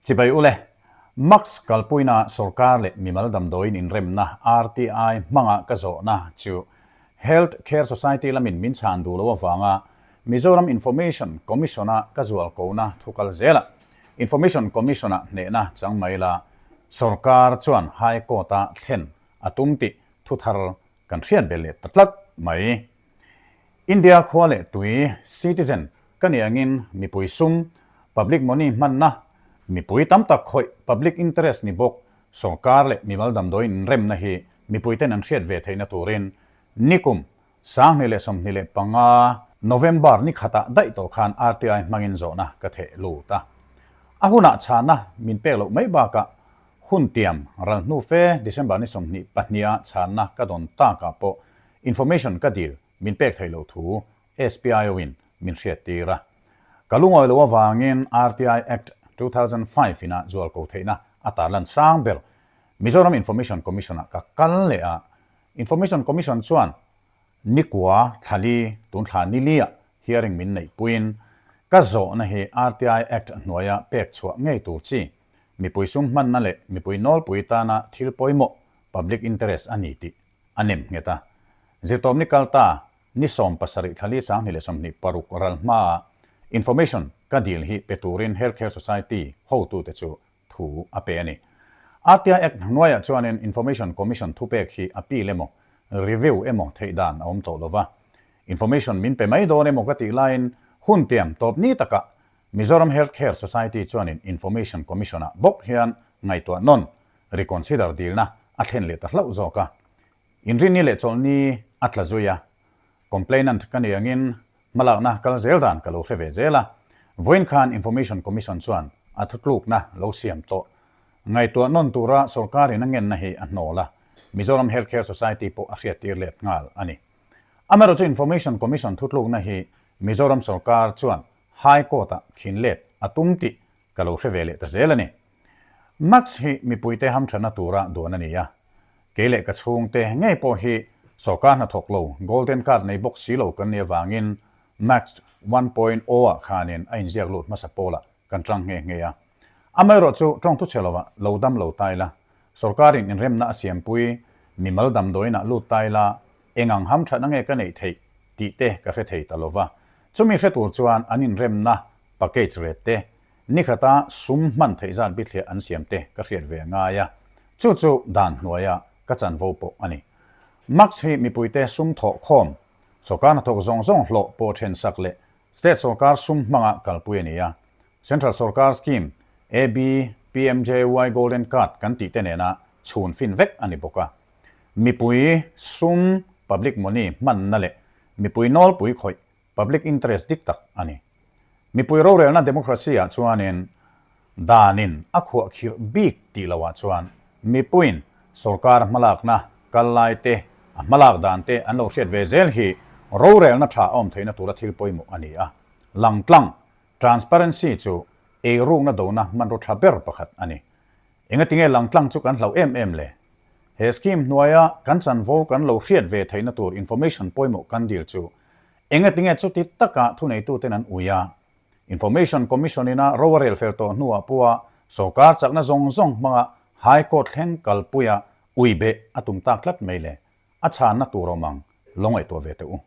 Chibai ule, Max kalpuina sorkar leh mimal damdawiin inremna, RTI, hmanga ka zawhna chu Health Care Society lamin min chhan duh loh avanga Mizoram Information Commission-a ka zual kohna thu kal zelah Information Commission-a hnehna chang mai la sorkar chuan High Court-a thlen a tum tih thu thar kan hriat belh leh ta tlat mai. India khua leh tui, citizen, ka nih angin mipui sum, public money, hmanna, mipui tam tak khawih, public interest, ni bawk, sorkar leh mimal damdawiin inremna hi mipuiten an hriat ve theihna turin nikum 2025 November ni khatah daih tawh khan RTI hmangin zawhna ka theh lut a. A hunah chhana min pek loh mai bakah hun tiam ral hnu fe December ni 22 a chhanna ka dawn takah pawh Information ka dil min pek theih loh thu SPIO in min hriat tir a. Ka lungawi loh avangin RTI Act 2005 ina zual ko theihna a tarlan sang ber Mizoram Information Commission ah ka kal leh a. Information Commission chuan nikua thlali tun thla nili ah hearing min neih puiin ka zawhna hi RTI Act hnuaia pek chhuah ngei tur chi mipui sum hmanna leh mipui nawlpui tana thil pawimawh public interest a ni tih a nem nghet a. Zirtawpni kal ta ni 17 thlali 2026 ral hmaa information ka dil hi pe turin Health Care Society hotute chu thu a pe a ni. RTI Act hnuaiah chuanin Information Commission thupek hi appeal emaw, review emaw theih dan a awm tawh lo va. Information min pe mai dawn emaw ka tih laiin hun tiam tawp ni takah Mizoram Health Care Society chuanin Information Commission-ah bawk hian ngaihtuah nawn reconsider dilna a thlen leh ta hlauh zawk a. Inrinni leh chawlhni a tla zui a, complainant ka ni angin hmalakna kal zel dan ka lo hre ve zel a. Vawiin khan Information Commission chuan a thutlukna lo siam tawh. Ngaihtuah nawn tura sorkarin a ngenna hi a hnawl a, Mizoram Health Care Society pawh a hriattir let nghal a ni. Amaherawhchu Information Commission thutlukna hi Mizoram sorkar chuan High Court-ah khin let a tum tih ka lo hre ve leh ta zel a ni. Max hi mipuite hamthatna tura duan a ni a, kei leh ka chhungte ngei pawh hi sorkar hnathawk lo Golden Card nei bawk si lo kan nih avangin Max 1.0 ah khanin a inziak lut hmasa pawlah kan tang nghe nghe a. Amaherawhchu tawngthu chhe lovah lo dam lo ta ila, sorkarin inremna a siampui mimal damdawiinah lut ta ila eng ang hamthatna nge ka neih theih tih te ka hre thei ta lova. Chumi hre tur chuan an inremna package ret te Nikhata sum hman theih zat bithliah an siam te ka hriat ve a ngai a, chu chu dan hnuaia ka chanvo pawh a ni. Max hi mipuite sum thawh khawm, sorkar hnathawk zawng zawng hlawh pawh then sak leh state sorkar sum hmanga kalpui a ni a. Central sorkar scheme AB, PMJY Golden Card kan tih te nena chhun fin vek a ni bawk a. Mipui sum, public money, hmanna leh mipui nawlpui khawih Public interest dik tak a ni. Mipui rorelna democracy ah chuanin danin a khuah khirh bik tih loh ah chuan mipuiin sorkar hmalakna kal lai te, a hmalak dan te an lo hriat ve zel hi rorelna tha a awm theihna tura thil pawimawh a ni a. Langtlang, transparency, chu eirukna dona hmanraw tha ber pakhat a ni. Engatinge langtlang chu kan hlauh em em le? He scheme hnuaia kan chanvo kan lo hriat ve theihna tur information pawimawh kan dil chu engatinge chuti taka thuneituten an ui a? Information Commission ina ro a rel fel tawh hnuah pawha sorkar chakna zawng zawng hmanga High Court thleng kalpuia ui beh a tum tak tlat mai le? A chhanna tur awm ang lo ngaihtuah ve teh u.